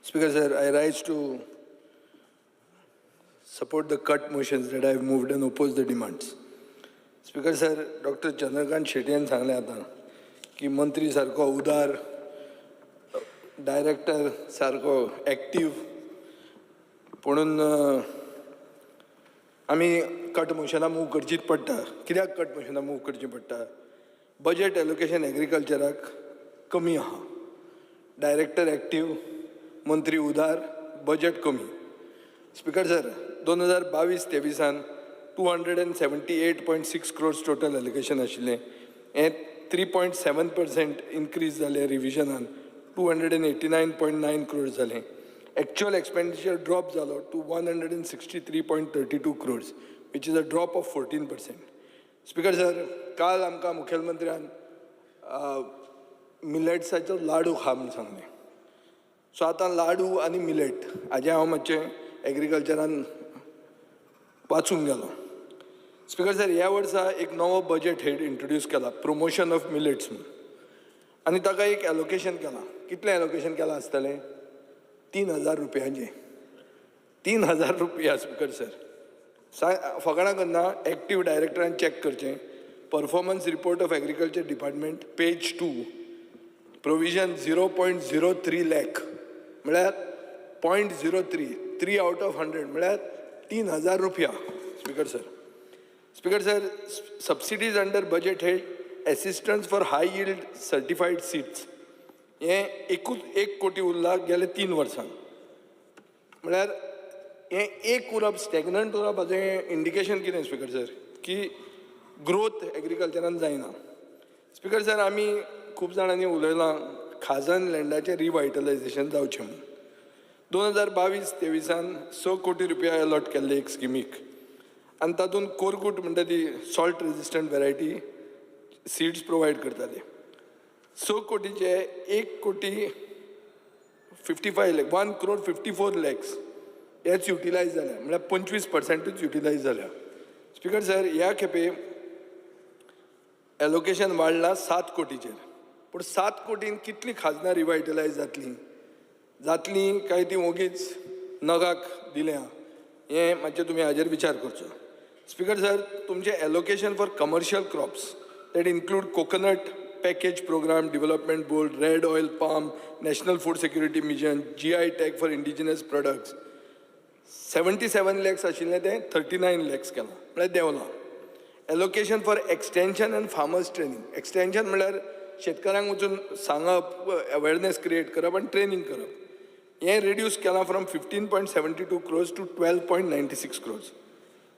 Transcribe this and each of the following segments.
Speaker sir, I rise to support the cut motions that I have moved and oppose the demands. Speaker sir, doctor Chandrakant शेटयान सांगलें आतां की मंत्री सारको उदार, director सारको active, पुणून आमी कट मोशनां मूव करचीच पडटा. कित्याक कट मोशनां मूव करचीं पडटा? बजेट एलोकेशन एग्रीकल्चराक कमी आहा. डायरेक्टर एक्टीव, मंत्री उदार, बजेट कमी. स्पीकर सर, 2022-23आन 278.6 crores total allocation आशिल्लें. हें 3.7% इनक्रीज जालें. रिविजनान 289.9 crores जालें. एक्चुअल एक्सपेंडिचर ड्रॉप जालो to 163.32 crores, which is a drop of 14%. Speaker sir, काल आमकां मुखेलमंत्र्यान मिलेट्साचो लाडू खा म्हूण सांगलें. सो आतां लाडू आनी मिलेट हाजें हांव मातशें एग्रीकल्चरान वाचूंक गेलो. स्पीकर सर, ह्या वर्सा एक नवो बजेट हेड इंट्रोड्यूस केला, प्रमोशन ऑफ मिलेट्स म्हणून, आनी ताका एक एलोकेशन केलां. कितलें एलोकेशन केलां आसतलें? 3000 रुपयांचें. 3000 रुपया. स्पीकर सर, सा फकाणां करना. एक्टीव डायरेक्टरान चॅक करचें, performance report of agriculture department, page 2, provision 0.03 lakh, म्हळ्यार 0.03, 3 out of 100, म्हळ्यार 3000 रुपया. Speaker sir, Speaker sir, subsidies under budget head assistance for high yield certified seeds, हें एकूच 1 कोटी उरला गेले 3 वर्सां. म्हळ्यार हें एक उरप, स्टॅग्नंट उरप, हाजें इंडिकेशन कितें स्पीकर सर, की ग्रोथ एग्रीकल्चरान जायना. स्पीकर सर, आमी खूब जाणांनी उलयलां खाजन लँडाचें रिवायटलायझेशन जावचें म्हणून. 2022-23आन 6 कोटी रुपया अलॉट केल्ले एक स्किमीक आनी तातूंत कोरगूट म्हणटा ती salt resistant variety seeds provide करताले. 6 कोटीचे 1 कोटी 55 lakh, 1 crore 54 lakhs हेच युटिलायज जाल्या, म्हळ्यार 25 पर्संटूच युटिलायज जाल्या. स्पीकर सर, ह्या खेपे एलोकेशन वाडलां 7 कोटीचेर, पूण 7 कोटीन कितलीं खाजनां रिवायटलायज जातलीं जातलीं काय ती ओगीच नगाक दिल्या, हें मातशें तुमी हाजेर विचार करचो. स्पीकर सर, तुमचें allocation for commercial crops that include coconut package program, development board, red oil palm, National Food Security Mission, GI tag for indigenous products, 77 lakhs आशिल्लें तें 39 लॅक्स केलां, म्हळ्यार देंवलां. Allocation for extension and farmers training, extension म्हळ्यार शेतकारांक वचून सांगप, awareness create करप आनी ट्रेनींग करप, हें रिड्यूस केलां from 15.72 crores to 12.96 crores.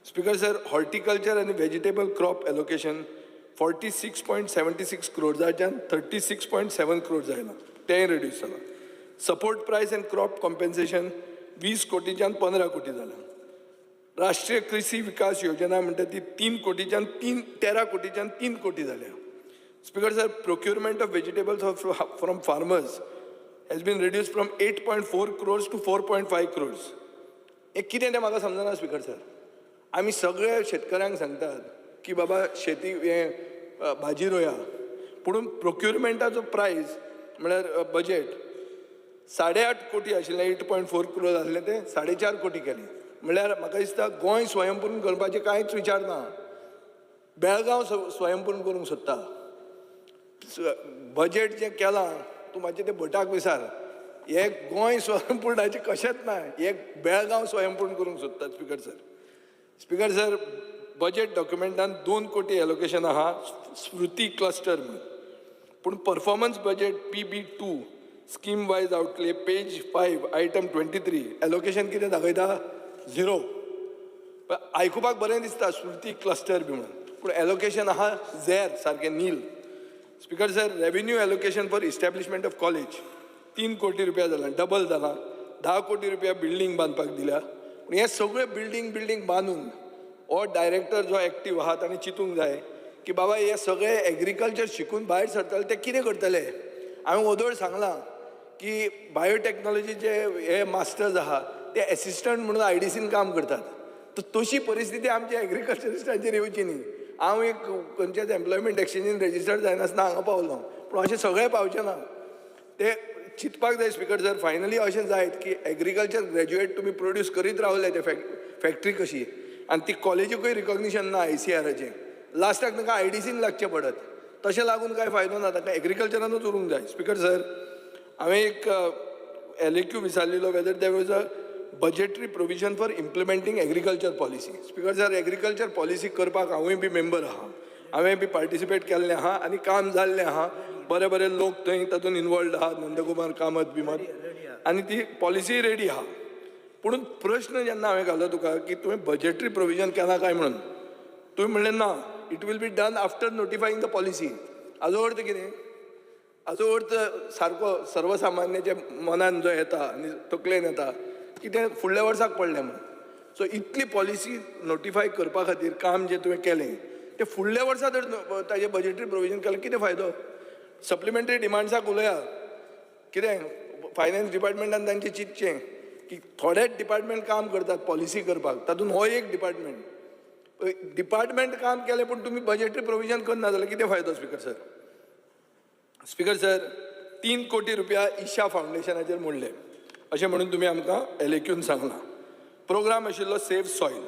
Speaker sir, horticulture आनी vegetable crop allocation 46.76 क्रोर्साच्यान 36.7 crores आयलां, तेंय रिड्यूस जालां. Support price and crop compensation 20 कोटीच्यान 15 कोटी जालां. राष्ट्रीय कृषी विकास योजना म्हणटा ती 3 कोटीच्यान तीन 13 कोटीच्यान 3 कोटी जाल्या. Speaker sir, procurement of vegetables from farmers has been reduced from 8.4 crores to 4.5 crores. हें कितें तें म्हाका समजना. स्पीकर सर, आमी सगळे शेतकऱ्यांक सांगतात की बाबा, शेती हें भाजी रोया, पूण प्रोक्युरमेंटाचो प्रायस म्हळ्यार बजेट 8.5 कोटी आशिल्लें, 8.4 क्रोर आसलें, तें 4.5 कोटी केलें. म्हळ्यार म्हाका दिसता गोंय स्वयंपूर्ण करपाचें कांयच विचार ना. बेळगांव स्वयंपूर्ण करूंक सोदता. बजेट जें केलां तूं मातशें तें भटाक विचार. हे गोंय स्वयंपूर्णाचें कशेंच ना, हे बेळगांव स्वयंपूर्ण करूंक सोदतात. Speaker sir, speaker sir, budget डॉक्युमेंटान 2 कोटी एलोकेशन आहा स्मृती क्लस्टर म्हणून, पूण performance budget PB 2, scheme wise outlay, page 5, item 23, allocation कितें दाखयता? झिरो. आयकुपाक बरें दिसता स्मृती क्लस्टर बी म्हणून, पूण एलोकेशन आहा झेर, सारकें nil. Speaker sir, revenue allocation for establishment of college 3 कोटी रुपया जाला, डबल जाला. 10 कोटी रुपया बिल्डींग बांदपाक दिल्या. पूण हे सगळे बिल्डींग बिल्डींग बांदून हो डायरेक्टर जो एक्टीव आहा, ताणें चिंतूंक जाय की बाबा, हे सगळे एग्रीकल्चर शिकून भायर सरतले ते कितें करतले? हांवें वोदोळ सांगलां की बायोटॅक्नॉलॉजीचे हे मास्टर्स आहा ते एसिस्टंट म्हणून आयडीसीन काम करतात. तर तशी परिस्थिती आमच्या एग्रीकल्चरिस्टांचेर येवची न्ही. हांव एक खंयच्याच एम्प्लॉयमेंट एक्सचेंजीन रेजिस्टर्ड जायनासतना हांगा पावलो, पूण अशें सगळे पावचे ना. ते चिंतपाक जाय स्पीकर सर. फायनली अशें जायत की एग्रीकल्चर ग्रॅज्युएट तुमी प्रोड्यूस करीत रावले ते फॅक्टरी कशी आनी ती कॉलेजीकूय रिकॉग्निशन ना आयसीएआराचें. लास्टाक तांकां आयडीसीन लागचें पडत. तशें लागून कांय फायदो ना, तांकां एग्रीकल्चरानूच उरूंक जाय. स्पीकर सर, हांवें एक एलएक्यू विचारलेलो whether there was a budgetary provision for implementing agriculture policy. Speaker sir, agriculture policy करपाक हांवूय बी मेंबर आहा, हांवें बी पार्टिसिपेट केल्लें आहा आनी काम जाल्लें आहा. बरे बरे लोक थंय तातूंत इनवॉल्ड आहा, नंदकुमार कामत बिमत, आनी ती पॉलिसी रेडी आहा. पूण प्रश्न जेन्ना हांवें घालो तुका की तुवें बजेटरी प्रोविजन केलां काय म्हणून, तुवें म्हणलें ना, it will be done after notifying the policy. हाजो अर्थ कितें? हाजो अर्थ सारको सर्वसामान्याच्या मनान जो येता आनी तकलेन येता की तें फुडल्या वर्साक पडलें म्हणून. सो इतली पॉलिसी नोटिफाय करपा खातीर काम जें तुवें केलें तें फुडल्या वर्सा जर ताजें बजेटरी प्रोविजन केलें, कितें फायदो? सप्लिमेंटरी डिमांड्साक उलया. कितें फायनान्स डिपार्टमेंटान तांचें चिंतचें की थोडेच डिपार्टमेंट काम करतात पॉलिसी करपाक, तातूंत हो एक डिपार्टमेंट. डिपार्टमेंट काम केलें पूण तुमी बजेटरी प्रोविजन करना जाल्यार कितें फायदो स्पीकर सर? स्पीकर सर, 3 कोटी रुपया ईशा फावंडेशनाचेर मोडले अशें म्हणून तुमी आमकां एलएक्यून सांगलां. प्रोग्राम आशिल्लो सेफ सॉयल.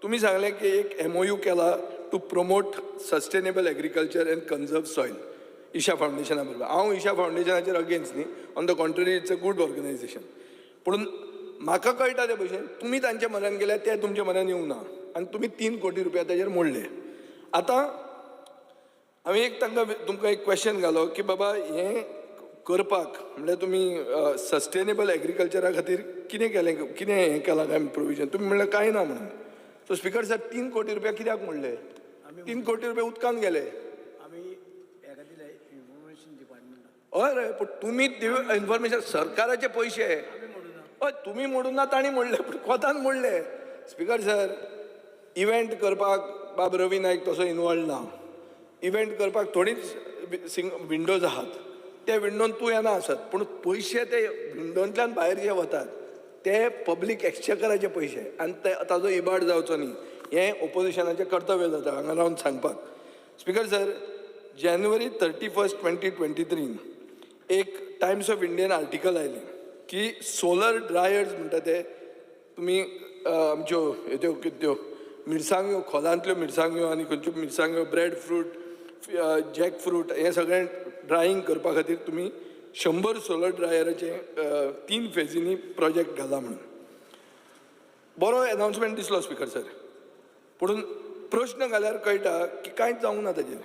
तुमी सांगलें की एक एमओयू केला to promote sustainable agriculture and conserve soil Isha फावंडेशना बरोबर. हांव ईशा फावंडेशनाचेर अगेन्स्ट न्ही, on the contrary, it's a good organization. पूण म्हाका कळटा ते भशेन तुमी तांच्या म्हऱ्यान गेल्यार ते तुमच्या म्हऱ्यान येवंक ना आनी तुमी 3 कोटी रुपया ताजेर मोडले. आतां हांवें एक तांकां तुमकां एक क्वेश्चन घालो की बाबा, हें करपाक म्हणल्यार तुमी सस्टेनेबल एग्रीकल्चरा खातीर कितें केलें, कितें हें केलां काय प्रोविजन? तुमी म्हणलें कांय ना म्हणून. सो स्पीकर सर, 3 कोटी रुपया कित्याक मोडले? 3 कोटी रुपया उदकान गेले. आमी हेका दिले इन्फॉर्मेशन डिपार्टमेंटाक. हय रे, पूण तुमी इन्फॉर्मेशन सरकाराचे पयशे. हय, तुमी मोडून ना, तांणी मोडले, पूण कोतान मोडले. स्पीकर सर, इव्हेंट करपाक बाब रवी नायक तसो इनवॉल्ड ना. इव्हेंट करपाक थोडीच विंडोज आहात, त्या विंडोन तूं येना आसत, पूण पयशे ते विंडोंतल्यान भायर जे वतात ते पब्लीक एक्सचेकराचे पयशे आनी ते ताजो इबाड जावचो न्ही हें ओपोजिशनाचें कर्तव्य जाता हांगा रावन सांगपाक. Speaker sir, January 31, 2023 एक टायम्स ऑफ इंडियन आर्टिकल आयलें की सोलर ड्रायर्स म्हणटा ते तुमी आमच्यो हेत्यो कितें त्यो मिरसांग्यो, खोलांतल्यो मिरसांग्यो आनी खंयच्यो मिरसांग्यो, ब्रेड फ्रूट, जॅक फ्रूट हें सगळें ड्रायींग करपा खातीर तुमी 100 सोलर ड्रायराचें तीन फेजींनी प्रोजेक्ट घाला म्हणून. बरो एनावन्समेंट दिसलो स्पीकर सर, पूण प्रश्न घाल्यार कळटा की कांयच जावंक ना ताजेर.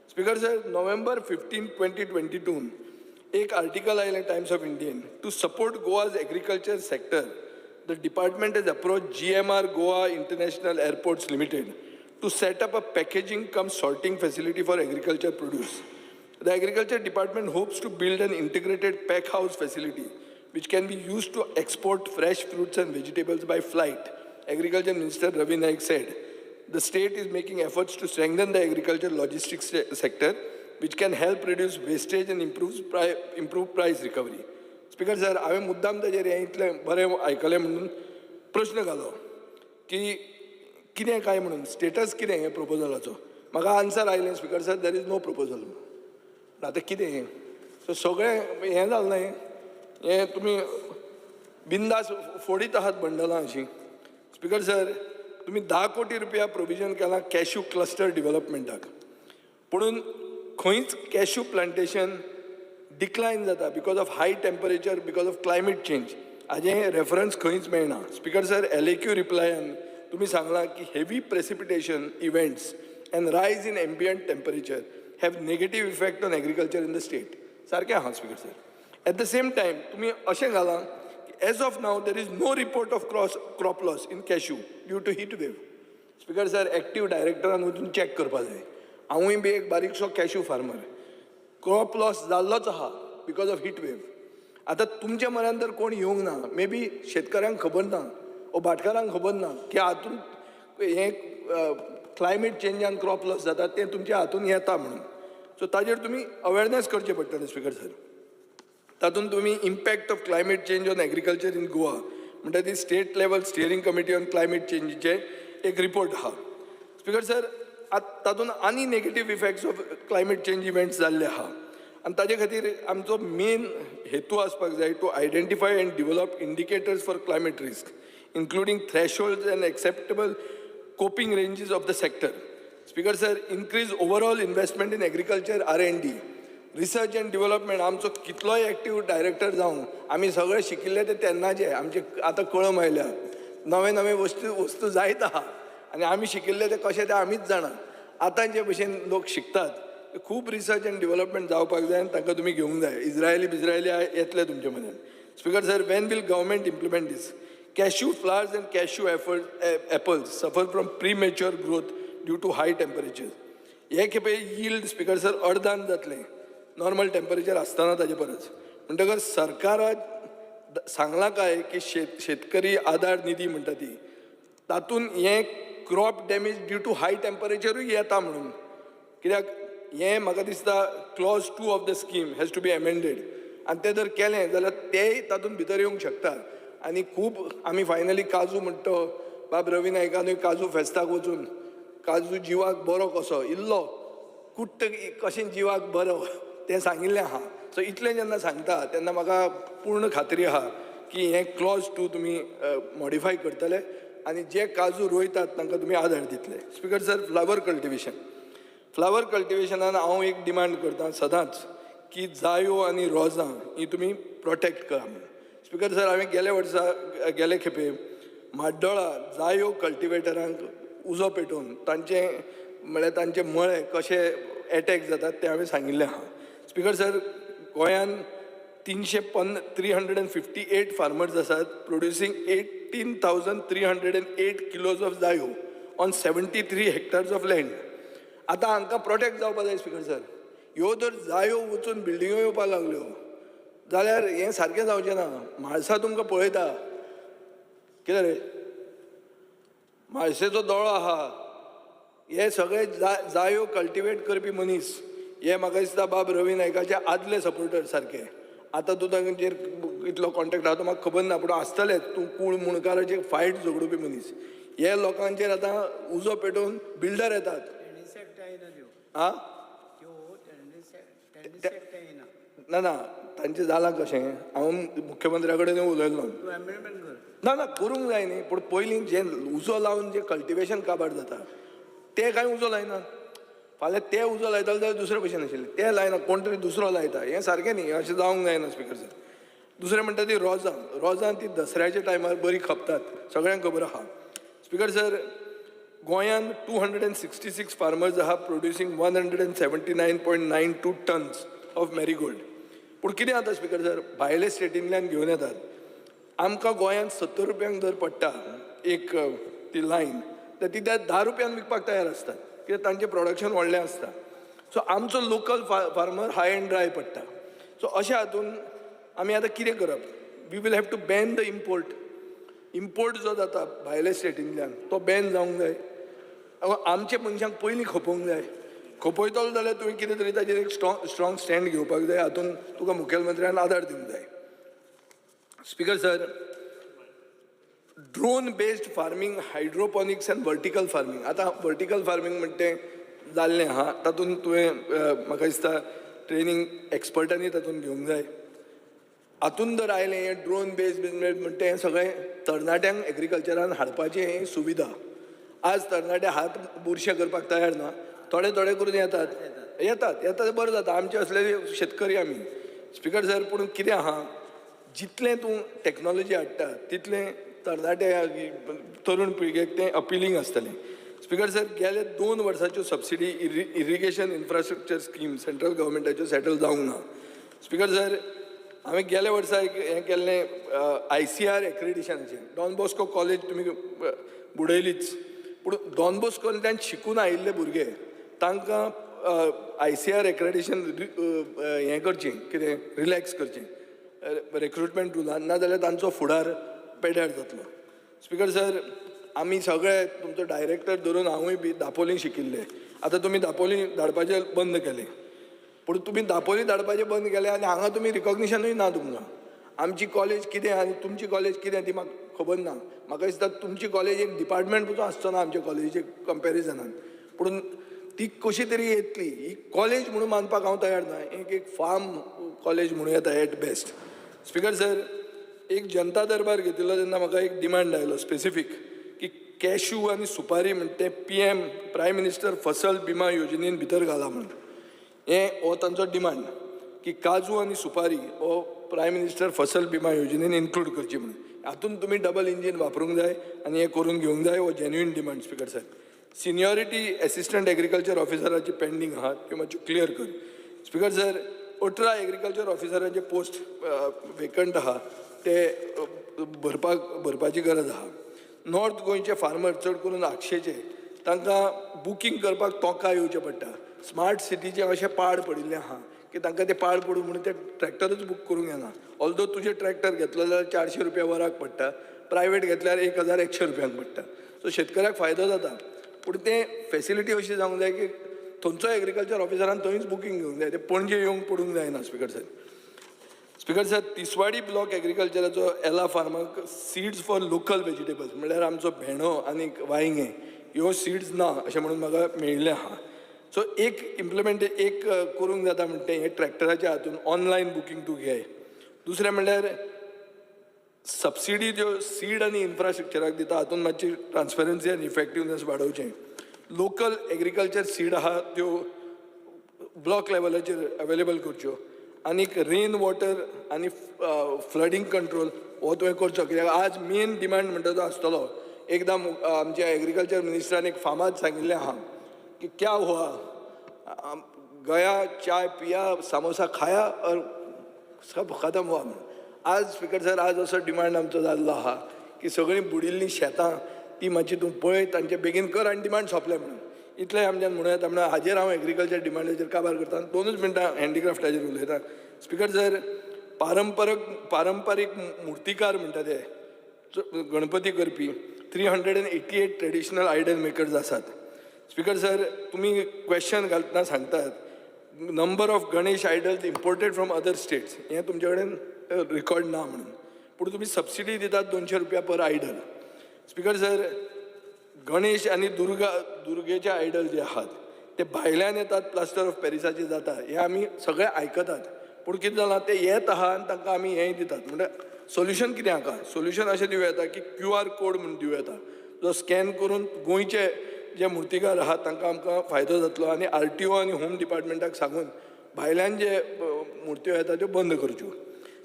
Speaker sir, November 15, 2022 एक आर्टिकल आयलें times of Indian: to support Goa's agriculture sector, the department has approached GMR Goa International Airports Limited to set up a packaging cum sorting facility for agriculture produce. The Agriculture Department hopes to build an integrated pack house facility which can be used to export fresh fruits and vegetables by flight. Agriculture Minister Ravi Naik said, the state is making efforts to strengthen the agriculture logistics sector, which can help reduce wastage and improve price recovery. Speaker sir, हांवें मुद्दाम ताजेर हें इतलें बरें आयकलें म्हणून प्रश्न घालो की कितें काय म्हणून, स्टेटस कितें हें प्रपोजलाचो. म्हाका आन्सर आयलें, Speaker sir, there is no proposal. आतां कितें हें? सो सगळें हें जालें न्हय, हें तुमी बिंदास फोडीत आहात बंडलां अशीं. स्पीकर सर, तुमी 10 कोटी रुपया प्रोविजन केलां कॅश्यू क्लस्टर डिवेलपमेंटाक, पुणून खंयच कॅश्यू प्लांटेशन डिक्लायन जाता because of high temperature, because of climate change, हाजें रेफरन्स खंयच मेळना. स्पीकर सर, एलएक्यू रिप्लायान तुमी सांगलां की heavy precipitation events and rise in ambient temperature have negative effect on agriculture in the state. सारकें आहा speaker sir. At the same time तुमी अशें घालां, as of now there is no report of cross crop loss in cashew due to heat wave. Speaker sir, active डायरेक्टरान वचून check करपा जाय. हांवूय बी एक बारीकसो कॅश्यू फार्मर. क्रॉप लॉस जाल्लोच आहा because of heat wave. आतां तुमच्या म्हऱ्यान तर कोण येवंक ना, मे बी शेतकऱ्यांक खबर ना ओ भाटकारांक खबर ना की हातून हें क्लायमेट चेंजान क्रॉप लॉस जाता, तें तुमच्या हातून येता म्हणून. सो ताजेर तुमी अवेरनेस करचें पडटलें स्पीकर सर. तातूंत तुमी impact of climate change on agriculture in Goa म्हणटा ती state level steering committee on climate चेंजीचे एक रिपोर्ट आहा स्पीकर सर. आतां तातूंत आनी negative effects of climate change events जाल्ले आहा. आनी ताजे खातीर आमचो मेन हेतू आसपाक जाय to identify and develop indicators for climate risk, including thresholds and acceptable coping ranges of the sector. Speaker sir, increase overall investment in agriculture R&D, research and development. आमचो कितलोय एक्टीव डायरेक्टर जावं, आमी सगळे शिकिल्ले ते तेन्नाचे. आमचे आतां कळम आयल्या, नवे नवे वस्तू वस्तू जायत आहा आनी आमी शिकिल्ले ते कशे ते आमीच जाणा. आतां जे भशेन लोक शिकतात ते खूब रिसर्च एंड डिवलपमेंट जावपाक जाय आनी तांकां तुमी घेवंक जाय. इज्रायली बिज्रायली येतले तुमचे मदीं. Speaker sir, when will government implement this? Cashew flowers and cashew apples suffer from premature growth due to high temperature. हे खेपे यील्ड, स्पीकर सर, अर्दान जातलें नॉर्मल टेम्परेचर आसतना ताजे परस. म्हणटकर सरकाराक सांगलां काय की शेतकरी आदार निधी म्हणटा ती, तातूंत हें crop damage due to high टेम्परेचरूय येता म्हणून. कित्याक हें म्हाका दिसता clause 2 of the scheme has to be amended आनी तें जर केलें जाल्यार तेय तातूंत भितर येवंक शकता. आनी खूब आमी फायनली काजू म्हणटा, बाब रवी नायकानूय काजू फेस्ताक वचून काजू जिवाक बरो कसो, इल्लो कुट्ट कशें जिवाक बरो तें सांगिल्लें आहा. सो इतलें जेन्ना सांगता तेन्ना म्हाका पूर्ण खात्री आहा की हें क्लॉज 2 तुमी मॉडिफाय करतले आनी जे काजू रोयतात तांकां तुमी आदार दितले. Speaker sir, flower cultivation. Flower कल्टिवेशनान हांव एक डिमांड करता सदांच की जायो आनी रोजां ही तुमी प्रोटेक्ट करा म्हणून. स्पीकर सर, हांवें गेल्या वर्सा, गेले खेपे म्हाड्डोळा जायो कल्टिवेटरांक उजो पेटोवन तांचे, म्हळ्यार तांचे मळे कशे एटॅक जातात तें हांवें सांगिल्लें आहा. स्पीकर सर, गोंयान तीनशे पन्न 358 farmers आसात producing 18,308 kilos of जायो on 73 hectares of land. आतां हांकां प्रोटेक्ट जावपा जाय. स्पीकर सर, ह्यो जर जायो वचून बिल्डिंग्यो येवपाक लागल्यो जाल्यार हें सारकें जावचें ना. म्हाळसा तुमकां पळयता. कितें रे, म्हाळशेचो दोळो आहा. हे सगळे जायो कल्टिवेट करपी मनीस हे म्हाका दिसता बाब रवी नायकाचे आदले सपोर्टर सारके. आतां तूं तांचेर कितलो कॉन्टेक्ट आहा तो म्हाका खबर ना, पूण आसतलेच. तूं कूळ मुणकाराचेर फायट झगडुपी मनीस. हे लोकांचेर आतां उजो पेटोवन बिल्डर येतात. टेनिस येना त्यो. आं. त्यो टेनिस येना. ना ना, तांचें जालां कशें, हांव मुख्यमंत्र्या कडेन उलयल्लो. तूं अमेंडमेंट कर. ना ना, करूंक जाय न्ही, पूण पयलीं जें उजो लावन जें कल्टिवेशन काबार जाता तें कांय उजो लायना. फाल्यां ते उजो लायताले जाल्यार दुसरे भशेन आशिल्ले. ते लायना, कोण तरी दुसरो लायता. हें सारकें न्ही, अशें जावंक जायना स्पीकर सर. दुसरें म्हणटा ती रोजां. रोजां ती दसऱ्याच्या टायमार बरी खपतात, सगळ्यांक खबर आहा. स्पीकर सर, गोंयान 266 farmers आहा producing 179.92 tons of marigold. पूण कितें जाता स्पीकर सर, भायले स्टेटींतल्यान घेवन येतात. आमकां गोंयांत 70 रुपयांक जर पडटा एक ती लायन, तर ती त्या 10 रुपयान विकपाक तयार आसतात, कित्याक तांचें प्रोडक्शन व्हडलें आसता. सो आमचो local farmer high and dry पडटा. सो अशा हातून आमी आतां कितें करप? We will have to ban the import. Import जो जाता भायल्या स्टेटींतल्यान तो बॅन जावंक जाय. आमच्या मनशांक पयलीं खपोवंक जाय. खपयतलो जाल्यार तुवें कितें तरी ताजेर एक स्ट्रॉंग स्टँड घेवपाक जाय. हातून तुका मुखेलमंत्र्यान आदार दिवंक जाय. Speaker sir, drone based farming, hydroponics and vertical farming. आतां वर्टिकल फार्मींग म्हणटा तें जाल्लें आहा. तातूंत तुवें म्हाका दिसता ट्रेनींग एक्सपर्टांनी तातूंत घेवंक जाय. हातूंत जर आयलें हें ड्रोन बेस्ड बिजनेस म्हणटा तें सगळें तरणाट्यांक एग्रीकल्चरान हाडपाचें हें सुविधा. आज तरणाटे हात बुरशे करपाक तयार ना. थोडे थोडे करून येतात येतात येतात, बरें जाता. आमचे असले शेतकरी आमी, स्पीकर सर. पूण कितें आहा, जितलें तूं टॅक्नोलॉजी हाडटा तितलें तरणाटे तरुण पिळगेक तें अपिलींग आसतलें. स्पीकर सर, गेले 2 वर्साच्यो subsidy irrigation infrastructure scheme central गव्हर्मेंटाच्यो settle जावंक ना. स्पीकर सर, हांवें गेल्या वर्सा एक हें केल्लें आयसीआर एक्रेडिशनाचें. डॉन बॉस्को कॉलेज तुमी बुडयलीच, पूण डॉन बॉस्कोंतल्यान शिकून आयिल्ले भुरगे तांकां आयसीआर एक्रेडिशन हें करचें, कितें रिलॅक्स करचें रिक्रुटमेंट रुलान, नाजाल्यार तांचो फुडार पेड्यार जातलो. स्पीकर सर, आमी सगळे तुमचो डायरेक्टर धरून हांवूय बी दापोली शिकिल्ले. आतां तुमी दापोली धाडपाचें बंद केलें, पूण तुमी दापोली धाडपाचें बंद केलें आनी हांगा तुमी रिकॉग्निशनूय ना तुमकां. आमची कॉलेज कितें आनी तुमची कॉलेज कितें ती म्हाका खबर ना. म्हाका दिसता तुमची कॉलेज एक डिपार्टमेंट पसून आसचो ना आमच्या कॉलेजीचे कंपेरिजनान. पूण ती कशी तरी येतली. ही कॉलेज म्हणून मानपाक हांव तयार ना, एक एक फार्म कॉलेज म्हणूं येता एट बेस्ट. स्पिकर सर, एक जनता दरबार घेतिल्लो तेन्ना म्हाका एक डिमांड आयलो स्पेसिफीक की कॅशू आनी सुपारी म्हणटा तें पीएम प्रायम मिनिस्टर फसल बिमा योजनेन भितर घाला म्हणून. हें हो तांचो डिमांड की काजू आनी सुपारी हो प्रायम मिनिस्टर फसल बिमा योजनेन इन्क्लूड करची म्हणून. हातून तुमी डबल इंजीन वापरूंक जाय आनी हें करून घेवंक जाय. हो जेन्युइन डिमांड, स्पिकर साहेब. सिनियोरिटी एसिस्टंट एग्रीकल्चर ऑफिसराची पेंडींग आहा, त्यो मातश्यो क्लियर कर. स्पिकर सर, 18 एग्रीकल्चर ऑफिसरांचे पोस्ट वेकंट आहा, ते भरपाची गरज आहा. नॉर्थ गोंयचे फार्मर, चड करून आगशेचे, तांकां बुकींग करपाक तोंका येवचें पडटा. स्मार्ट सिटीचें अशें पाड पडिल्लें आहा की तांकां तें पाड पडूं म्हणून ते ट्रॅक्टरूच बूक करूंक येना. ऑल्दो तुजें ट्रॅक्टर घेतलो जाल्यार 400 रुपया वराक पडटा, प्रायवेट घेतल्यार 1100 रुपयांक पडटा. सो शेतकऱ्याक फायदो जाता, पूण तें फेसिलिटी अशी जावंक जाय की थंयचो एग्रीकल्चर ऑफिसरान थंयच बुकींग घेवंक जाय, ते पणजे येवंक पडूंक जायना. स्पिकर साहेब, स्पिकर साहेब, तिसवाडी ब्लॉक एग्रीकल्चराचो एला फार्माक सीड्स फॉर लोकल वेजिटेबल्स, म्हणल्यार आमचो भेंडो आनी वांयगें, ह्यो सीड्स ना अशें म्हणून म्हाका मेळिल्लें आहा. सो एक इम्प्लिमेंट एक करूंक जाता म्हणटा तें हें ट्रॅक्टराच्या हातून ऑनलायन बुकींग तूं घे. दुसरें म्हणल्यार सबसिडी ज्यो सीड आनी इन्फ्रास्ट्रक्चराक दिता, हातून मातशी ट्रान्सपरन्सी आनी इफेक्टिवनेस वाडोवचें. लोकल एग्रीकल्चर सीड आहा त्यो ब्लॉक लेवलाचेर अवेलेबल करच्यो आनीक रेन वॉटर आनी फ्लडींग कंट्रोल हो तुवें करचो, कित्याक आज मेन डिमांड म्हणटा तो आसतलो. एकदां आमच्या एग्रीकल्चर मिनिस्टरान एक फामाद सांगिल्लें आहा की "क्या हुआ? गया, चाय पिया, समोसा खाया और सब खतम हुआ" म्हणून. आज स्पिकर सर, आज असो डिमांड आमचो जाल्लो आहा की सगळीं बुडिल्लीं शेतां ती मातशी तूं पळय, तांचे बेगीन कर आनी डिमांड सोंपले म्हणून. इतलें आमच्यान म्हणूं येता. म्हणून हाजेर हांव एग्रीकल्चर डिमांडाचेर काबार करता. दोनूच मिनटां हँडिक्राफ्टाचेर उलयता. स्पिकर सर, पारंपारीक मुर्तीकार म्हणटा ते गणपती करपी, 388 traditional idol makers आसात. स्पिकर सर, तुमी क्वेश्चन घालतना सांगतात number of Ganesh idols imported from other states, हें तुमचे कडेन रिकॉर्ड ना म्हणून, पूण तुमी सबसिडी दितात 200 रुपया पर आयडल. स्पिकर सर, गणेश आनी दुर्गेचे आयडल जे आहात ते भायल्यान येतात, प्लास्टर ऑफ पॅरिसाचे जाता, हें आमी सगळे आयकतात. पूण कितें जालां, ते येत आहा आनी तांकां आमी हेंय दितात. म्हणल्यार सोल्युशन कितें हाका? सोल्युशन अशें दिवं येता की क्यू आर कोड म्हूण दिवं येता, जो स्कॅन करून गोंयचे जे मुर्तीकार आहात तांकां आमकां फायदो जातलो आनी आरटीओ आनी होम डिपार्टमेंटाक सांगून भायल्यान जे मुर्त्यो येता त्यो बंद करच्यो.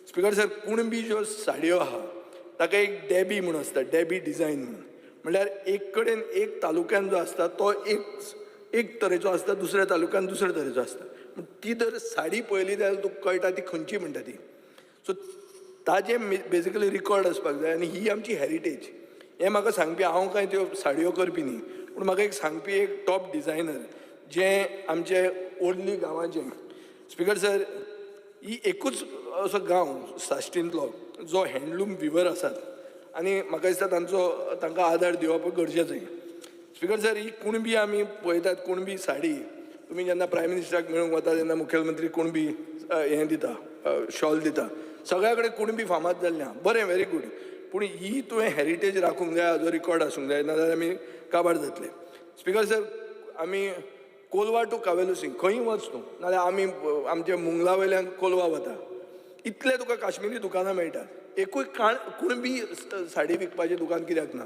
स्पिकर सर, कुणबी ज्यो साडयो आहा ताका एक डेबी म्हूण आसता, डेबी डिजायन म्हणून. म्हणल्यार एक कडेन एक तालुक्यान जो आसता तो एक एक तरेचो आसता, दुसऱ्या तालुक्यान दुसरे तरेचो आसता. पूण ती जर साडी पळयली जाल्यार तुका कळटा ती खंयची म्हणटा ती. सो ताजें बेजिकली रिकॉर्ड आसपाक जाय आनी ही आमची हेरिटेज. हें म्हाका सांगपी, हांव कांय त्यो साडयो करपी न्ही, पूण म्हाका एक सांगपी एक टॉप डिजायनर जे आमचे ओर्ली गांवाचे. स्पिकर सर, ही एकूच असो गांव साश्टींतलो जो हँडलूम विवर आसात आनी म्हाका दिसता तांचो तांकां आदार दिवप गरजेचें. स्पिकर सर, ही कुणबी आमी पळयतात, कुणबी साडी, तुमी जेन्ना प्रायम मिनिस्टराक मेळूंक वता तेन्ना मुखेलमंत्री कुणबी हें दिता, शॉल दिता. सगळ्या कडेन कुणबी फामाद जाल्लें आहा. बरें, व्हेरी गूड, पूण ही तुवें हेरिटेज राखूंक जाय, हाजो रिकॉर्ड आसूंक जाय, नाजाल्यार आमी काबार जातले. स्पिकर सर, आमी कोलवा टू कावेलुसींग खंयी वच तूं, नाजाल्यार आमी आमच्या मुंगला वयल्यान कोलवा वता, इतले तुका काश्मिरी दुकानां मेळटात. एकूय काण कुणबी साडी विकपाचें दुकान कित्याक ना?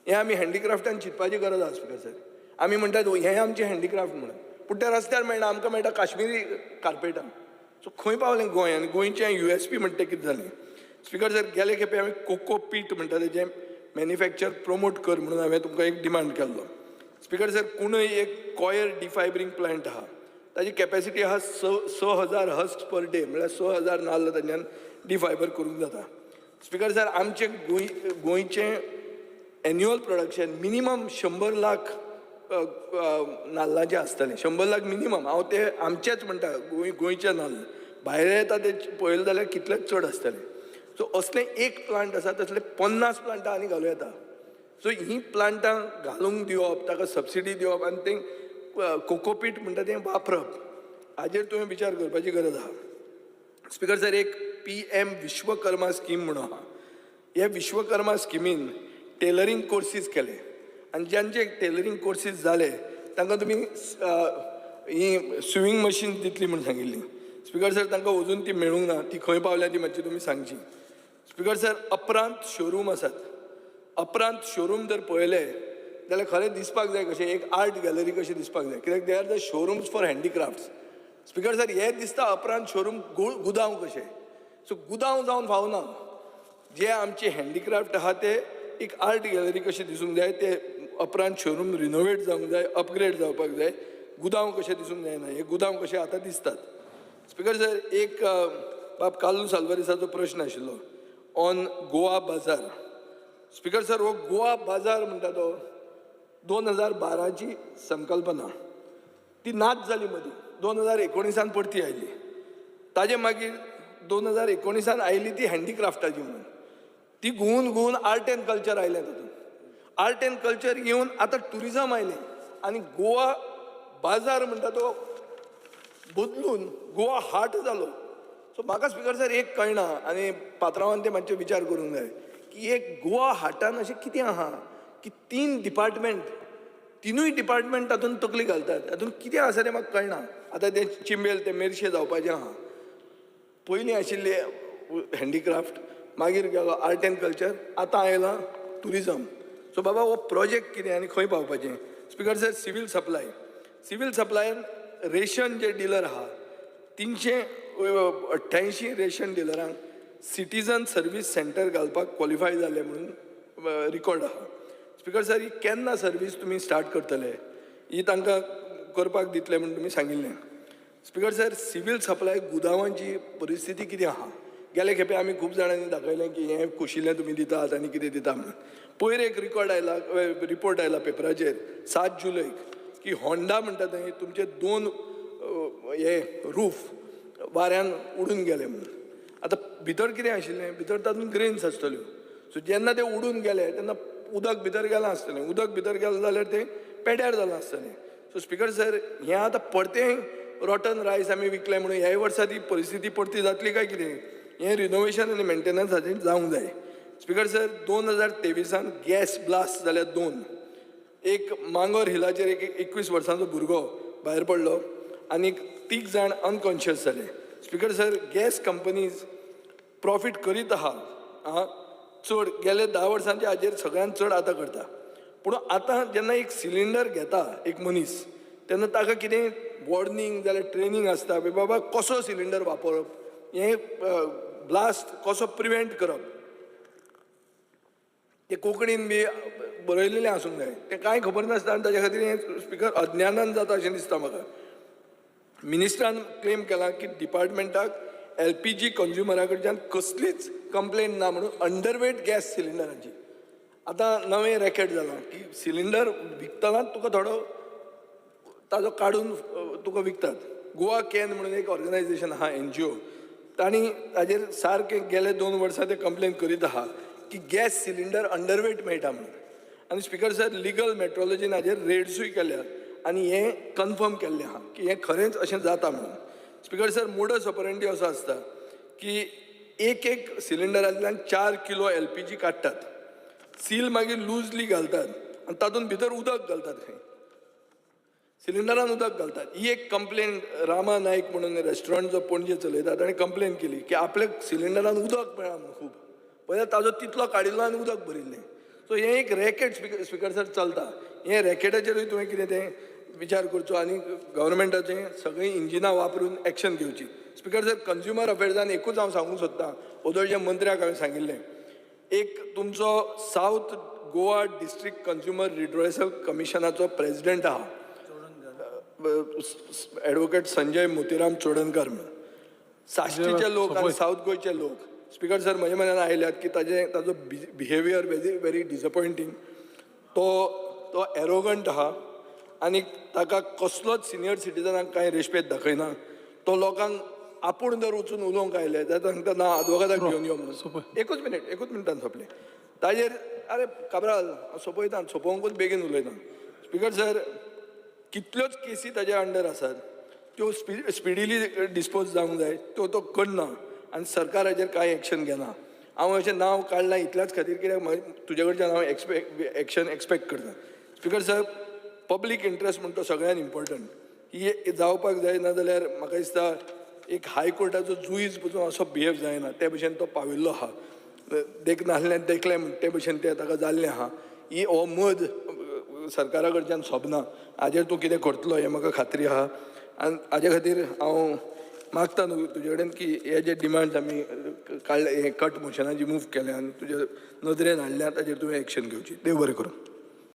हें आमी हँडीक्राफ्टान चिंतपाची गरज आसा. स्पिकर सर, आमी म्हणटात हें आमचें हँडीक्राफ्ट म्हणून, पूण तें रस्त्यार मेळना, आमकां मेळटा काश्मिरी कार्पेटां. सो खंय पावलें गोंय आनी गोंयचें यूएसपी म्हणटा तें कितें जालें? स्पिकर सर, गेले खेपे हांवें कोको पीट म्हणटा तेजें मॅन्युफॅक्चर प्रमोट कर म्हणून हांवें तुमकां एक डिमांड केल्लो. स्पिकर सर, कुणय एक कॉयर डिफायबरींग प्लांट आहा, ताजी कॅपॅसिटी आहा स 6000 हस्क पर डे, म्हळ्यार 6000 नाल्ल तांच्यान डिफायबर करूंक जाता. स्पिकर सर, आमचें गोंयचें एन्युअल प्रोडक्शन मिनिमम 100 लाख नाल्लाचें आसतलें, 100 लाख मिनिमम. हांव ते आमचेच म्हणटा, गोंयचे नाल्ल. भायर येता ते पळयले जाल्यार कितलेच चड आसतले. सो असलें एक प्लांट आसा, तसले 50 प्लांटां आनी घालूं येता. सो हीं प्लांटां घालूंक दिवप, ताका सबसिडी दिवप आनी तें कोकोपीट म्हणटा तें वापरप, हाजेर तुवें विचार करपाची गरज आहा. स्पिकर सर, एक पीएम विश्वकर्मा स्कीम म्हणून आहा. हे विश्वकर्मा स्किमीन टेलरींग कोर्सीस केले आनी ज्यांचे टेलरींग कोर्सीस जाले तांकां तुमी ही स्विंग मशीन दितली म्हूण सांगिल्ली. स्पिकर सर, तांकां अजून ती मेळूंक ना. ती खंय पावल्या ती मातशी तुमी सांगची. स्पिकर सर, अपरांत शोरूम आसात. अपरांत शोरूम जर पळयले जाल्यार खरें दिसपाक जाय कशें एक आर्ट गॅलरी कशी दिसपाक जाय, कित्याक they are the showrooms for handicrafts. Speaker sir, हे दिसता अपरांत शोरूम गुदांव कशें. सो गुदांव जावन फावना. जे आमचे हँडीक्राफ्ट आहा ते एक आर्ट गॅलरी कशें दिसूंक जाय. ते अपरांत शोरूम रिनोवेट जावंक जाय, अपग्रेड जावपाक जाय. गुदांव कशें दिसूंक जायना. हे गुदांव कशे आतां दिसतात. स्पिकर सर, एक बाब कार्लूस आल्वारीसाचो प्रश्न आशिल्लो ऑन गोवा बाजार. स्पिकर सर, हो गोवा बाजार म्हणटा तो 2012ची संकल्पना, ती नाच जाली मदीं. 2019 परती आयली. ताजे मागीर 2019 आयली ती हँडीक्राफ्टाची म्हणून. ती घुंवून घुंवून आर्ट एंड कल्चर आयलें. तातूंत आर्ट एंड कल्चर येवन आतां ट्युरिजम आयलें आनी गोवा बाजार म्हणटा तो बदलून गोवा हाट जालो. सो म्हाका स्पिकर सर एक कळना आनी पात्रांवान ते मातशे विचार करूंक जाय की एक गोवा हाटान अशें कितें आहा की तीन डिपार्टमेंट, तिनूय डिपार्टमेंट तातूंत तकली घालतात? तातूंत कितें आसा तें म्हाका कळना. आतां तें चिंबेल ते मेरशे जावपाचें आहा. पयलीं आशिल्ले हँडीक्राफ्ट, मागीर गेलो आर्ट एंड कल्चर, आतां आयलां ट्युरिजम. सो बाबा, हो प्रोजेक्ट कितें आनी खंय पावपाचें? Speaker sir, civil supply, civil सप्लायन ration जे डिलर आहा, 388 रेशन डिलरांक सिटीजन सर्वीस सेंटर घालपाक क्वॉलिफाय जाले म्हणून रिकॉर्ड आहा. स्पिकर सर, ही केन्ना सर्वीस तुमी स्टार्ट करतले? ही तांकां करपाक दितले म्हूण तुमी सांगिल्लें. स्पिकर सर, सिवील सप्लाय गुदांवांची परिस्थिती कितें आहा? गेले खेपे आमी खूब जाणांनी दाखयलें की हें कुशिल्लें तुमी दितात आनी कितें दिता म्हणून. पयर एक रिकॉर्ड आयला, रिपोर्ट आयला पेपराचेर 7 जुलयक की होंडा म्हणटा थंय तुमचे दोन हे रूफ वाऱ्यान उडून गेले म्हणून. आतां भितर कितें आशिल्लें? भितर तातूंत ग्रेन्स आसतल्यो. सो जेन्ना ते उडून गेले तेन्ना उदक भितर गेलां आसतलें. उदक भितर गेलें जाल्यार तें पेड्यार जालां आसतलें. सो स्पिकर सर, हें आतां परतें रोटन रायस आमी विकलें म्हणून ह्याय वर्सा ती परिस्थिती परती जातली काय कितें? हें रिनोवेशन आनी मेंटेनन्स हाजेर जावंक जाय. स्पिकर सर, 2023 गॅस ब्लास्ट जाल्या दोन. एक मांगोर हिलाचेर एक 21 वर्सांचो भुरगो भायर पडलो आनी तीग जाण अनकॉन्शियस जाले. Speaker sir, gas companies profit करीत आहा. आं, चड गेले 10 वर्सांचे हाजेर सगळ्यात चड आतां करता. पूण आतां जेन्ना एक सिलिंडर घेता एक मनीस तेन्ना ताका कितें वॉर्निंग जाल्यार ट्रेनींग आसता की बाबा कसो सिलिंडर वापरप, हें ब्लास्ट कसो प्रिवेंट करप, ते कोंकणीन बी बरयलेलें आसूंक जाय. तें कांय खबर नासता आनी ताच्या खातीर हें स्पिकर अज्ञानान जाता अशें दिसता म्हाका. मिनिस्टरान क्लेम केला की डिपार्टमेंटाक एलपीजी कंज्युमरा कडच्यान कसलीच कंप्लेन ना म्हणून अंडरवेट गॅस सिलिंडराची. आतां नवें रॅकेट जालां की सिलिंडर विकतना तुका थोडो ताजो काडून तुका विकतात. गोवा can म्हणून एक ऑर्गनायझेशन आहा, एनजीओ, तांणी ताजेर सारकें गेले 2 वर्सां ते कंप्लेन करीत आहा की गॅस सिलिंडर अंडरवेट मेळटा म्हणून. आनी स्पिकर सर, लिगल मेट्रोलॉजीन हाजेर रेड्सूय केल्या आनी हें कन्फर्म केल्लें आहा की हें खरेंच अशें जाता म्हणून. स्पिकर सर, मोडस ऑपरेंडी असो आसता की एक एक सिलिंडरांतल्यान 4 किलो एलपीजी काडटात, सील मागीर लुजली घालतात आनी तातूंत भितर उदक घालतात. खंय सिलिंडरान उदक घालतात. ही एक कंप्लेन रामा नायक म्हणून रेस्टॉरंट जो पणजे चलयता ताणें कंप्लेन केली की आपल्या सिलिंडरान उदक मेळ्ळां म्हणून खूब. पळय, ताजो तितलो काडिल्लो आनी उदक भरिल्लें. सो हें एक रॅकेट, स्पिकर सर, चलता. हें रॅकेटाचेरूय तुवें कितें तें विचार करचो आनी गव्हर्मेंटाचें सगळीं इंजिनां वापरून एक्शन घेवची. स्पिकर सर, कंज्युमर अफेर्सान एकूच हांव सांगूंक सोदतां. ओदोळच्या मंत्र्याक हांवें सांगिल्लें, एक तुमचो south Goa district consumer redressal कमिशनाचो प्रेजिडेंट आहा, एडवोकेट संजय मोतीराम चोडणकर म्हणून. साश्टीचे लोक आनी सावथ गोंयचे लोक, स्पिकर सर, म्हज्या मनान आयल्यात की ताजो बिहेवियर व्हेरी व्हेरी डिसपॉयंटींग. तो तो एरोगंट आहा आनी ताका कसलोच सिनियर सिटीजनाक कांय रेस्पेद दाखयना. तो लोकांक आपूण जर वचून उलोवंक आयले जाल्यार सांगता, ना, आदवोगादाक घेवन यो म्हणून. एकूच मिनीट, एकूच मिनटान सोंपलें. ताजेर, अरे काब्राल, हांव सोंपयता, सोंपोवंकूच बेगीन उलयता. स्पिकर सर, कितल्योच केसी ताज्या अंडर आसात, त्यो स्पिडिली डिस्पोज जावंक जाय. त्यो तो करना आनी सरकार हाजेर कांय एक्शन घेना. हांव अशें नांव काडलां इतल्याच खातीर कित्याक तुजे कडच्यान हांव एक्शन एक्सपेक्ट करता. Speaker sir. पब्लीक इंट्रस्ट म्हणटा तो सगळ्यान इम्पॉर्टंट. ही जावपाक जाय, ना जाल्यार म्हाका दिसता एक हायकोर्टाचो जुईज पसून असो बिहेव जायना ते भशेन तो पाविल्लो आहा. देख नासलें देखलें म्हण ते भशेन तें ताका जाल्लें आहा. ही हो मद सरकारा कडच्यान सोबना. हाजेर तूं कितें करतलो हें म्हाका खात्री आहा आनी हाजे खातीर हांव मागता न्हू तुजे कडेन की हे जे डिमांड्स आमी काडले, हे कट मोशनाची मूव केल्या आनी तुजे नदरेन हाडल्या, ताजेर तुवें एक्शन घेवची. देव बरें करूं.